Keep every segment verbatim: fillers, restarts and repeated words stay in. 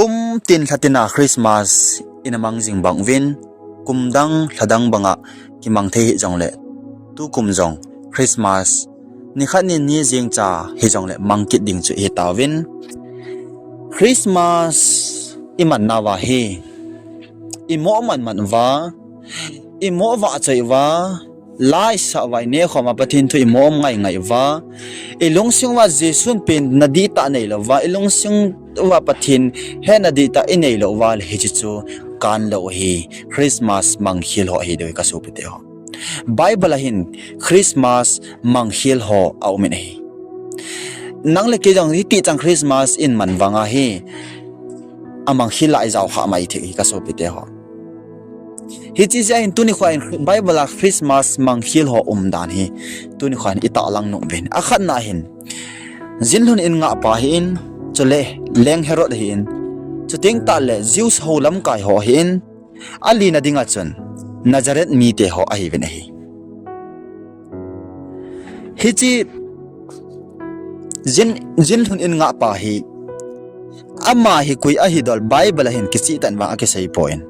Kum tin lha tina Christmas ina mang jing bang uvin, kum dang lha dang banga kimang thei hijongle, tukum jong Christmas nikhat ni ni jeng cha hijongle mang kit ding chu ihi tauvin. Christmas iman nauva hi imo man man uva, imo vahchoi uva, la isah uva, ineh khom uva, Pathen thu imo um ngai ngai uva, ilungsung uva Jesun pen nadih tah nei lou uva, ilungsung uva Pathen hetna dihtah inei lou uva le hiche chu kan lou ahi. Christmas mangkhel ho ahi diu ahi kasopite ho. Bible a hin Christmas mangkhel ho aumin ahi. Nang le kei jong hiti chang Christmas iman vanga hi amangkhel la ijao kha mai thei hi kasopite ho. Hiche jeh a hin tuni khoa hin Bible a Christmas mangkhel ho umdan hi tuni khoa hin itahlang nom uvin. Akhatna hin, jinlhun in ngahpa ahin, chule Leng Herod ahin, chuteng tahle Jews ho lamkai ho ahin, alina dinga chun Nazareth mite ho ahiuvin ahi. Hiche jin, jinlhun in ngahpa hi, ama hi koi ahidol Bible a hin kicheh tah in vang akiseipoi.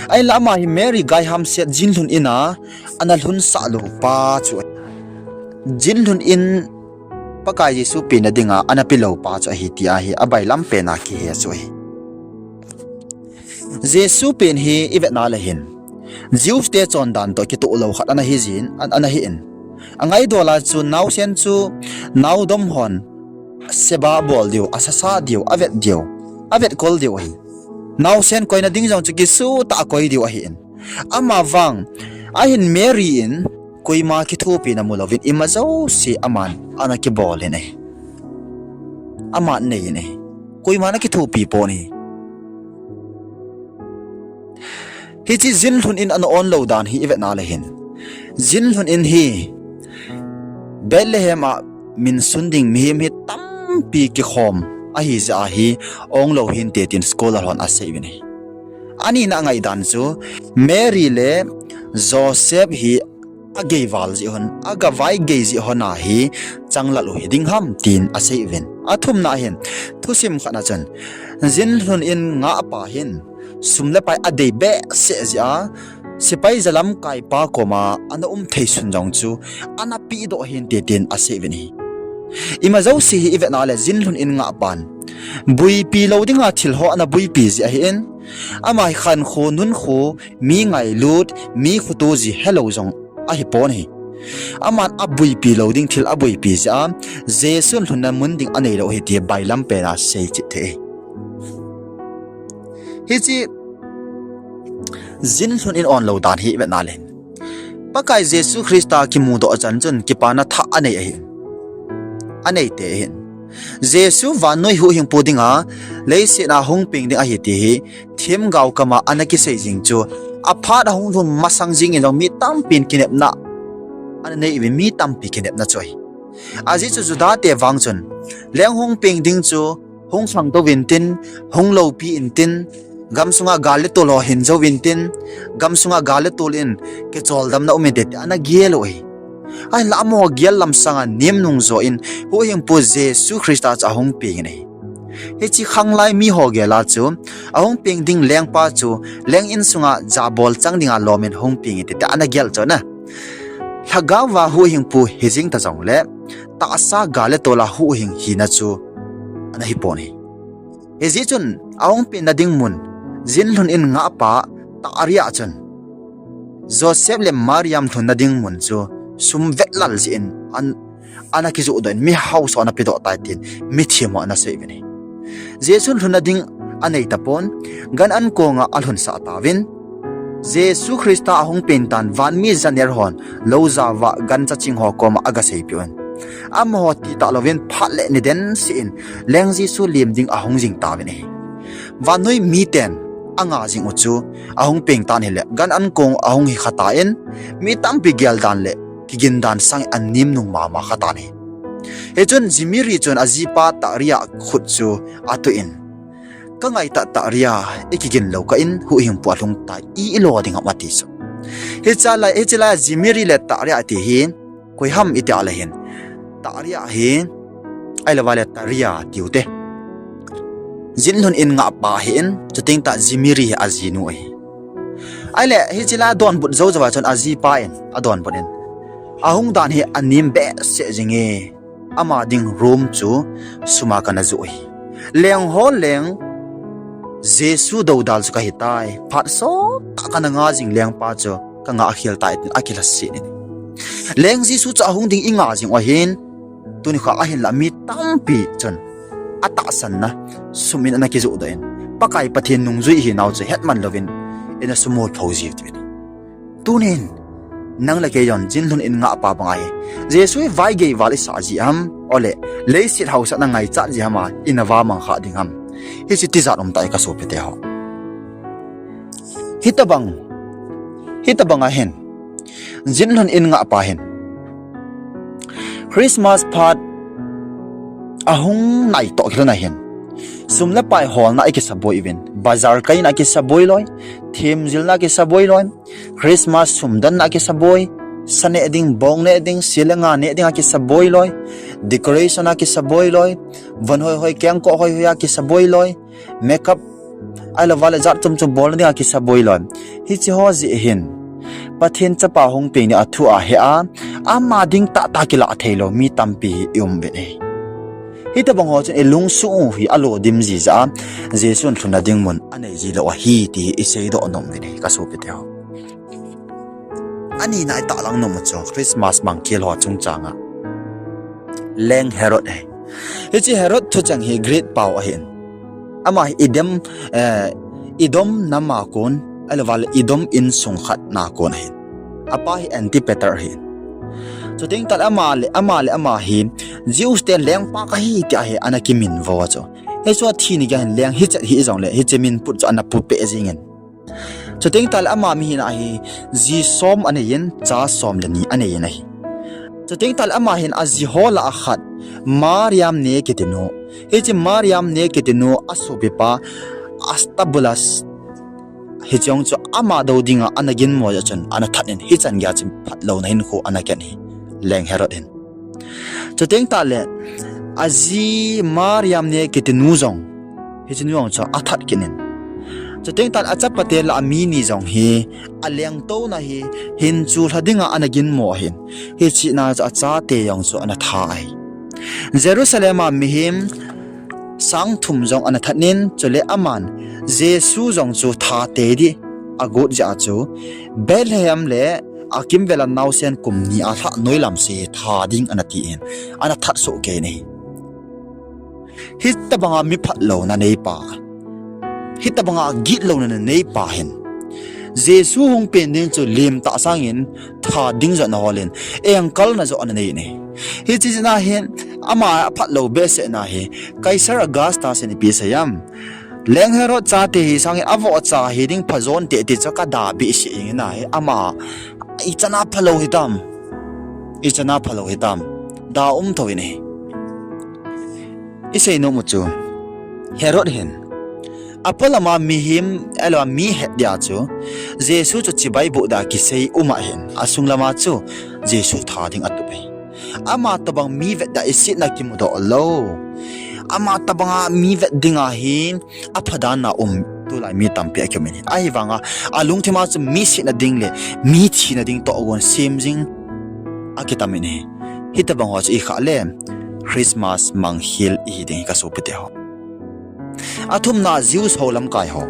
Ahinla ama hi Mary gai hamset jinlhun in a ana lhunsah lou pa chu, jinlhun in Pakai Jesu penna dinga ana pelou pa chu ahi tia hi abailam pena kihe chu ahi. Jesu pen hi ivetna le hin, Jews te chondan toh kitoh lou khat ana hijin, an, ana hin. Angaidola chu naosen chu naodom hon seba bol diu, asasa diu, avet diu, avetkol diu ahi. Naosen koina ding jong chu kisuhtah a koi diu ahin. Amavang, ahin Mary in koima kithopina mu louvin ima jouse aman ana kibol in ahi. Aman anei in ahi. Koiman akithopi pon ahi. Hiche jinlhun in ana onlou dan hi ivetna le hin, jinlhun in hi Bethlehem a minsun ding mihem hi tampi kikhom ahijeh a hi onglou hinte tin scholar hon aseiuvin ahi. Anina angaidan chu Mary le Joseph hi agei val jeh hon, agavai gei jeh hon a hi changlal u hiding ham tin aseiuvin. Athumna hin, thusim khatna chun, jinlhun in ngahpa hin sum le pai adei behseh jeh a, sepai jalamkaipa koma ana um thei sun jong chu ana pehdoh hinte tin aseiuvin ahi. Ima jouse hi ivetna le jinlhun in ngahpan buipi lou dinga thil ho ana buipi jeh ahin, ama hi khankho, nunkho, mi ngailut, mi khoto ji helou jong ahipon ahi. Aman abuipi lou ding thil abuipi jeh a, Jesun lhunna mun ding aneilou ahi ti bailam pena seichet thei ahi. Hiche jinlhun in onlou dan hi ivetna le hin, Pakai Jesu Christa kimudoh chan chun kipana thah anei ahi. Aneite ahin. Jesu vannoi huhhingpu dinga leiset a hung peng ding ahi ti hi themgao kama ana kisei jing chu, aphat ahung lhun masang jengin jong mi tampin kinepna ana neiuvin, mi tampi kinepna chu ahi. Ajeh chu Judate vang chun, leng hung peng ding chu hung khangtou vintin, hung loupi intin, gamsunga gal le tol ho hin jou vintin, gamsunga gal le tol in kicholdamna um inte ti ana gel u ahi. Ahinla amaho gel lam sanga nemnung jo in huhhingpu Jesu Christa chu ahung pengin ahi. Hiche khanglai miho gel a chu, ahung peng ding lengpa chu leng insunga jabol chang dinga lomin hung peng inte ti ana gel chu na. Lhagaova huhhingpu hijeng ta jongle, tahsa gal le tol a huhhing hina chu ana hipon ahi. Hijeh chun ahung penna ding mun, jinlhun in ngahpa tahria chun, Joseph le Mariam lhunna ding mun chu sum vetlal jeh in an, ana kijohdoh in mihaosa ana pedoh tai tin mithem ho ana seiuvin ahi. Jesun lhunna ding anei tapon, gan an konga alhunsah tauvin. Jesu Christa ahung peng tan vanmi janer hon lou jaova gancha ching ho koma agaseipeh un. Amaho titah louvin phat le niden seh in Leng Jesu lem ding ahung jing tauvin ahi. Vannoi miten anga jing u chu ahung peng tan hile gan an kong ahung hi khatan, mi tampi geldan le kigindan sangin anemnung mama khatan ahi. Hichun Jimiri chun ajipa tahria khut chu atoh in, kangaitah tahria, ikigin lou kah in huhhingpu alhung tai, i ilo ding ham ati chu. Hiche lai, hiche lai Jimiri le tahria ati hi koiham itia le hin, tahria hi, ahilouva le tahria tiute. Jinlhun in ngahpa ahin, chuteng tah Zimri hi ajinu ahi. Ahile, hiche la adonbut jou jou a chun ajipa in adonbut in, ahung dan hi anem behseh jing e. Ama ding room chu sum a kana joh ahi. Leng ho leng, Jesu doudal chu kahitai. Phat sot tah kana nga jing lengpa chu kangah khel tai tin akilhaset in. Leng Jesu chu ahung ding inga jing u ahin, tuni kha ahinla mi tampi chun atahsanna sum in ana kijoh doh in, Pakai Pathen nungjui ihinau chu hetman louvin, ina sumol pho jiu tin. Tunin, nang le kei jong jinlhun in ngahpa bang ahi. Jesu hi vaigei val isah ji ham, ole, leiset hausatna ngaichat ji ham a, ina vamang kha ding ham. Hiche tijat umtah e kasopite ho. Hitobang, hitobang ahin, jinlhun in ngahpa hin Christmas phat ahung naitoh kilhon ahin, sum le pai holna akisaboi uvin, bazar kaina akisaboi loi, themjilna akisaboi loi, Christmas sum danna akisaboi, sa neh ding, bong neh ding, sil le nga neh ding akisaboi loi, decoration akisaboi loi, von hoihoi kengkoh hoihoi akisaboi loi, makeup, ahilou vale jat chom chom bolna ding akisaboi loi. Hiche ho jeh hin Pathen chapa hung peng ding athu ahe a, ama ding tahtah kilah theilou mi tampi hi ium uvin ahi. Hitobang ho chun ilungsung u hi alodim jiji a, Jesun lhunna ding mun anei jilou ahi ti hi iseidoh nom uvin ahi kasopite ho. Anina itahlang nom u chu Christmas mangkhel ho chungchang a Leng Herod ahi. Hiche Herod thucheng hi Greek pao ahin, ama hi Edom, eh, Edom nam a kon, ahilou vale Edom insung khat na kon ahin. Apa hi Antipater ahin. Chuteng tah le ama le, ama le ama hi Jews te lengpa kahi tia hi ana kiminvo a chu, hichu athi ni geiya hin leng hichat hih jongle hiche min put chu ana pupeh jingin. Chuteng tah le ama mihina hi ji som aneiyin, cha som le ni aneiyin ahi. Chuteng tah le ama hin aji ho lah a khat, Mariam ne kitinu, hiche Mariam ne kitinu asopipa Aristobulus, hiche jong chu ama dou dinga ana ginmo jeh chun ana that in, hichan geiya chu phatlouna hinkho ana khen ahi Leng Herod hin. Chuteng tah le aji Mariam ne kitinu jong, hiche nu jong chu athat kit in. Chuteng tah le achapate lah a mi ni jong hi alengtouna hi hin chulha dinga ana ginmo ahin, hiche na chu achate jong chu ana that ahi. Jerusalem a mihem sang thum jong ana that in, chule aman Jesu jong chu that tei ding agot jeh a chu Bethlehem le akimvel a naosen kum ni a lhah noilam seh that ding ana tin, ana that soh kei in ahi. Hitobanga mi phatlouna neipa, hitobanga gitlouna neipa hin Jesu hung peng ding chu limtah sangin that ding jong ana hol in, engkalna jong ana nei in ahi. Hiche jeh a hin ama aphatlou behseh na hi Caesar Augustus in ipi asei em? Leng Herod chate hi sangin avohcha hiding phajon te ti chu kada behseh in ahi. Ama ichan a phalou hitam, ichan a phalou hitam, da um thou in ahi. Isei nom u chu Herod hin apolam a mihem, ahilou a mi het dia chu Jesu chu chibai boh da kisei um ahin, asung lama chu Jesu that ding atup ahi. Ama tobang mi vet da isetna kimudoh lou, ama tobanga mi vet dinga hi aphadanna um tulai mi tampi akium in ahi. Ahivanga alungthima chu mi setna ding le mi thina ding tohgon sem jing akitam in ahi. Hitobang ho chu ikhah le Christmas mangkhel ihi ding hi kasopite ho. Athumna Jews ho lamkai ho.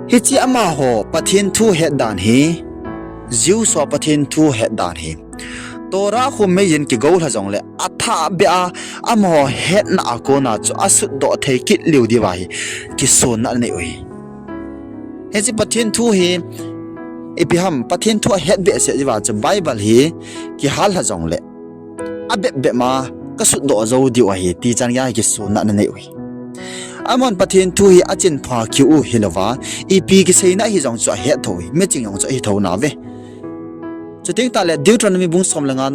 Hiche amaho Pathen thu het dan hi, Jews ho Pathen thu het dan hi Torah khu meiyin kigoulha jongle athahbeh a amaho hetna a kona chu asutdoh thei kit lheh diuva hi kisonna anei u ahi. Hiche Pathen thu hi ipi ham, Pathen thu ahet behseh jeh uva chu Bible hi kihallha jongle abep bep ma kasutdoh jou diu ahi ti chan geiya hi kisonna ananei u ahi. Amahon Pathen thu hi achinpha kit u hilouva, ipi kiseina ahi jong chu ahet thou ahi, miching jong chu ahe thou nauve. Chuteng tah le Deuteronomy bung som le nga,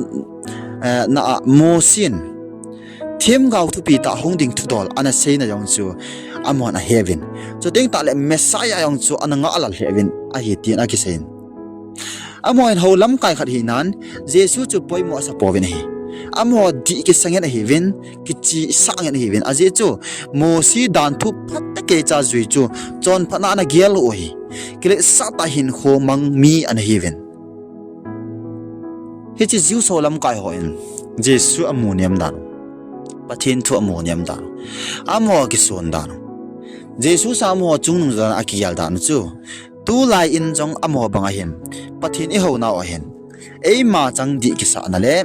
eh, na a Mosen themgao thupi tah hung ding thudol ana seina jong chu amahon ahe uvin, chuteng tah le Messiah jong chu ana ngahlel lheh uvin ahi tin akiseiyin. Amahon hou lamkai khat hinan Jesu chu poimo asa pouvin ahi. Amaho dih kisah ngen ahiuvin, kichihsah ngen ahiuvin. Ajeh chu Mosi danthu phatecha jui chu chonphatna ana gel u ahi. Kiletsah tah hinkho mang mi ana hiuvin. Hiche Jew ho lamkai hon Jesu amu nem dan, Pathen thu amu nem dan, amaho kisun dan, Jesu sanga amaho chungnung jong akigel dan chu, tulai in jong amaho bang ahin, Pathen ihounau ahin, eima chang dih kisahna le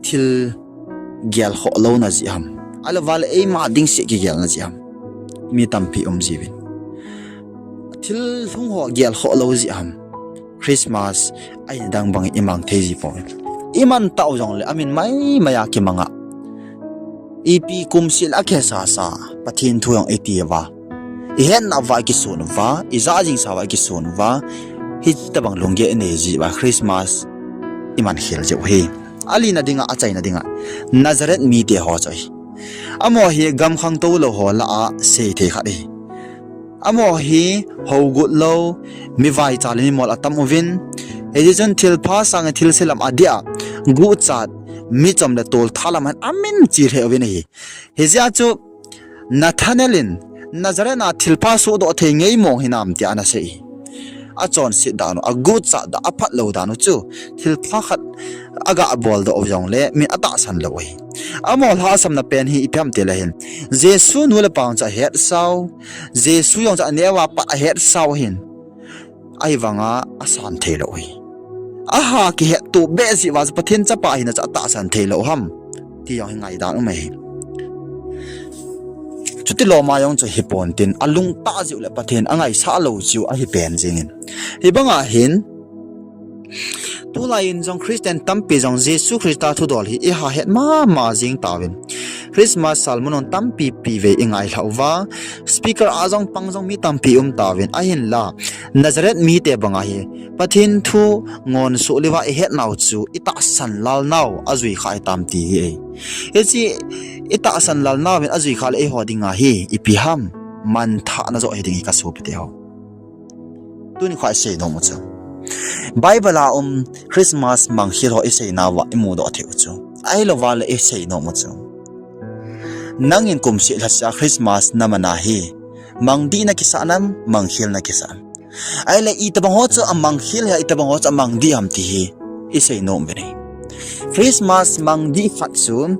thil gelkhoh louna jeh ham, ahilouvale eima ding seh kigelna jeh ham, mi tampi um jiuvin. Thil lhung ho gelkhoh lou jeh ham, Christmas ahin dang bang imang thei ji pouvin. Iman tau jongle amin maimai a kimanga, ipi kum seh le akisasa, Pathen thu jong iti uva, ihetna uva ikisun uva, ijah jingsa uva ikisun uva, hitobang lunggel inei jeh uva Christmas iman khel jeh u hi. Alina dinga, achaina dinga, Nazareth mite ho chu ahi. Amaho hi gam khangtou lou ho lah a seithei khat ahi. Amaho hi hougut lou, mi vaicha le mi mol atam uvin. Hijeh chun thilpha sanga thilse lam adih a, guhchat, mi chom le tolthat lam ahin amin che lheh uvin ahi. Hijeh a chu Nathanael in, Nazareth a thilpha sohdoh thei ngei mong hinam tia ana sei hi. Achonset dan u, aguhchat dan, aphat lou dan u chu, thilpha khat aga boldoh u jongle min atahsan lou ahi. Amaho lhahsamna pen hi ipi ham itile hin, Jesu nu le pa jong chu ahetsau, Jesu jong chu aneo a pat ahetsau ahin, ahivanga asan theilou ahi. Aha kihetto beh jeh uva chu Pathen chapa hina chu atahsan theilou ham, ti jong hi ngaidan um ahi. Chuti loma jong chu hiponte, alungtah jeh u le Pathen angaisah lou chu ahi pen jengin. Hibanga hin, tulai in jong Christian tampi jong Jesu Christa thudol hi iha het mama jeng tauvin. Christmas sermon hon tampi pi vei ingailhah uva, speaker a jong pang jong mi tampi um tauvin, ahinla Nazareth mite banga hi Pathen thu ngonsoh leuva ihetnau chu itahsan lalnau ajui kha hitam ti hi ahi. Hiche itahsan lalnau hin ajui kha le eiho dinga hi ipi ham, manthahna joh hiding hi kasopite ho. Tuni kho isei nom u chu, Bible a um Christmas mangkhel ho iseinauva imudoh thei u chu, ahilouvale isei nom u chu, nangin kum seh lhaseh a Christmas namana hi, mangdih nakisah nam, mangkhel nakisah nam? Ahile itobang ho chu amangkhel ham, itobang ho chu amangdih ham ti hi isei nom uvin ahi. Christmas mangdih khat chu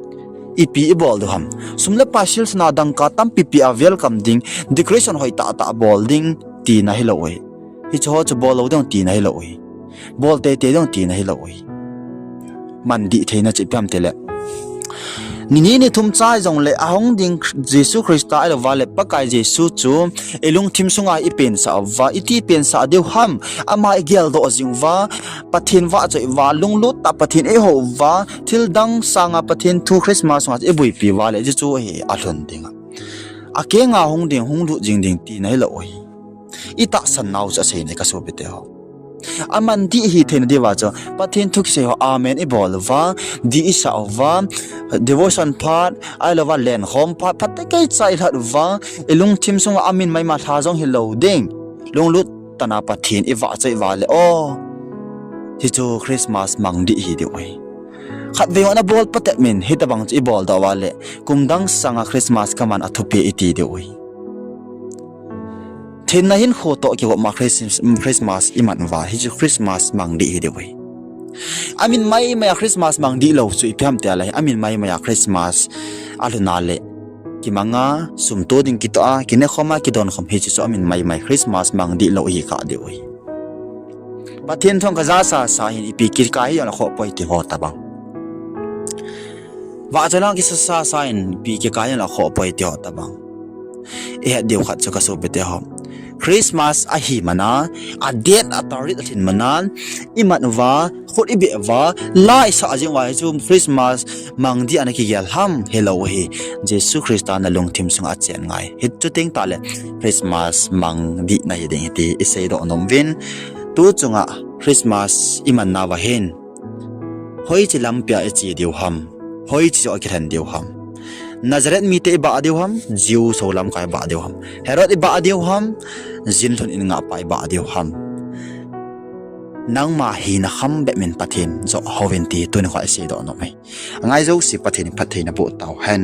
ipi ibol diu ham? Sum le pai, silsena, dangka tampipi a welcome ding, decoration hoitahtah bol ding tina hilou ahi. Hicheho chu bollou ding tina hilou ahi. Bol teitei ding tina hilou ahi. Mandih theina chu ipi ham itile, ni ni ni thum chai jongle ahung ding Jesu Christa ahilouvale Pakai Jesu chu ilungthim sunga ipensah uva, iti pensah diu ham? Ama igeldoh jing uva, Pathen vahchoi uva, lunglut tah Pathen ihou uva, thildang sanga Pathen thu Christmas sunga iboipi uva le, hiche chu hi alhun dinga, akenga hung ding, hung lut jing ding tina hilou ahi. Itahsan nau chu aseina kasopite ho. Amandih hitheina diuva chu Pathen thu kisei ho amen ibol uva, dih isah uva, devotion phat, ahilouva lenkhom phat, phatecha ilhat uva, ilungthim sunga amin maima lha jong hilou ding, lunglut tah'a Pathen ivahchoi uva le, o, hichu Christmas mangdih hidiu ahi. Khatvei hon abol patep in hitobang chu iboldoh uva le, kumdang sanga Christmas kaman athupi iti diu ahi. Thenna hinkho toh kigopma Christ-, Christmas iman uva, hichu Christmas mangdih hidiu ahi. Amin maimai a Christmas mangdih lou chu ipi ham itile, amin maimai a Christmas alhun a le, kimanga, sum to ding kitoh a, kinekhom a, kidonkhom, hiche chu amin maimai Christmas mangdih lou hikah diu ahi. Pathen thu jong kajasasa hin ipi kikai hijongle akhohpoi tiho tobang. Vahchoi lang kisasasa in ipi kikai hijongle akhohpoi tiho tobang. Ihet diu khat chu kasopite ho, Christmas ahi mana, adate atarik alhin mana, iman uva, khut ibeh uva, la isah jing uva hichu Christmas mangdih ana kigel ham, hilou ahi. Jesu Christa nalungthim sunga achen ngai. Hichu teng tahle Christmas mangdih nahi ding ahi ti iseidoh nom uvin. Tu chunga Christmas imannauva hin, hoiche lampia iche diu ham, hoiche joh kilhen diu ham? Nazareth mite ibah diu ham, Jew ho lamkai ibah diu ham? Herod ibah diu ham, jinlhun in ngahpa ibah diu ham? Nangma hina kham bep in Pathen joh houvin ti tuni kho isei doh nom e. Angai jouse Pathen in phattheina boh tauhen.